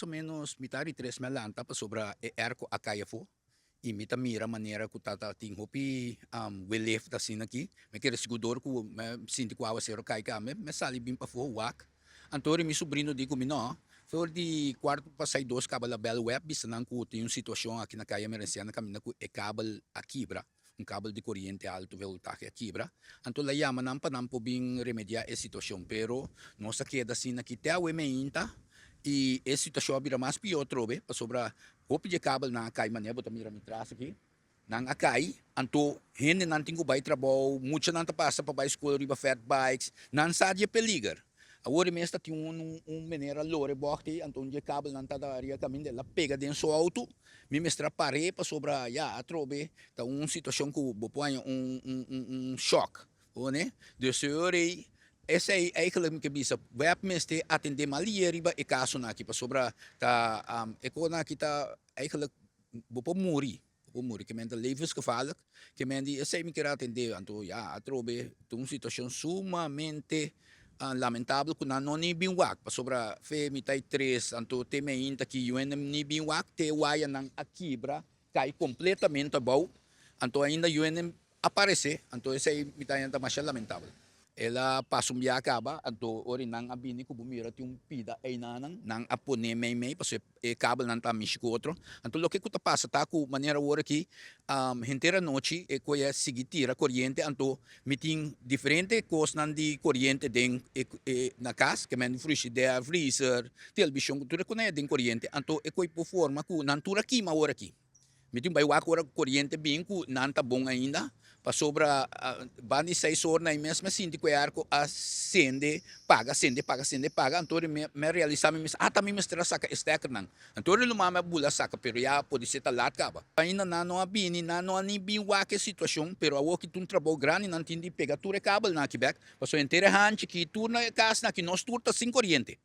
Mas o menos mitar di tres mi a lanta pasobra e airco a cay afo y mi ta mira manera cu ta tin hopi welef ta asina aki. Mi kere sigur dor cu mi a sinti cu awacero cay cambia, mi a sali bin pafo wak. Anto mi sobrino di cu mi no, for di cuarto pasai dos caba la bel web bisa nan cu tin un situacion aki na Caya Merenciana caminda cu e kabel a kibra, un kabel di coriente alto voltahe a kibra. Anto la yama nan pa nan por bin remedia e situacion, pero nos a keda asina aki te awe meinta y e situacion a bira mas pio atrobe pasobra hopi di e kabelnan a cay manera bo ta mira mi tras aki. Nan a kai, anto hendenan tin ku bai trabou, muchanan ta pasa pa bai skol riba fat bikes, nan sa di e peliger. Awor e mes ta tin un un manera lore bògt ei, anto un di e kabelnan ta ta riba kaminda, el a pega den su outo, mi mester a par'é pasobra ya atrobe ta un situashon ku bo por haña un un un un shòk, bo ne. Dus e ora ei, esei eigenlijk mi ke bisa, web mester atendé mas lihe riba e kasonan aki pasobra ta e kosnan aki ta eigenlijk bo por muri, bo por muri, ke men ta levensgevaarlijk, ke men di esei mi kier atende, anto ya atrobe ta un situacion sumamente lamentabel ku nan no ni bin wak, pasobra fe mitad y tres anto te meinta ki yuende ni bin wak te wayanan a kibra kai completamente abou, anto ainda yuende a parece, anto esei mi ta haña ta masha lamentabel. El a pasa un bia caba, anto ora nan a bini cu bo mira tin un pida einanan, nan a pone mei mei pasobra e kabelnan ta mishi cu otro. Anto loke cu ta pasa ta cu manera awor aki henter anochi e coy a sigui tira coriente, anto mi tin diferente cosnan di coriente den e na cas, ke men frigider, freezer, televishon, tur e cosnan den coriente, anto e coy por forma cu nan tur a kima awor aki. Mi tin bai wak ora koriente bin ku nan ta bon ainda, pasobra banda di seis or na e mes mi a sinti ku e arko a sende paga, sende paga, sende paga, anto mi a realisa mi mes, ata mi mester a saka e stekernan. Anto ora luma mi a bula saka, pero ya podise ta lat kaba. Ainda nan no a bini, nan no a ni bin wak e situashon, pero awor ki ta un trabou grandi nan tin di pega tur e kabelnan aki bek, pasobra henter e hanchi ki tur na e kasnan aki nos tur ta sin koriente.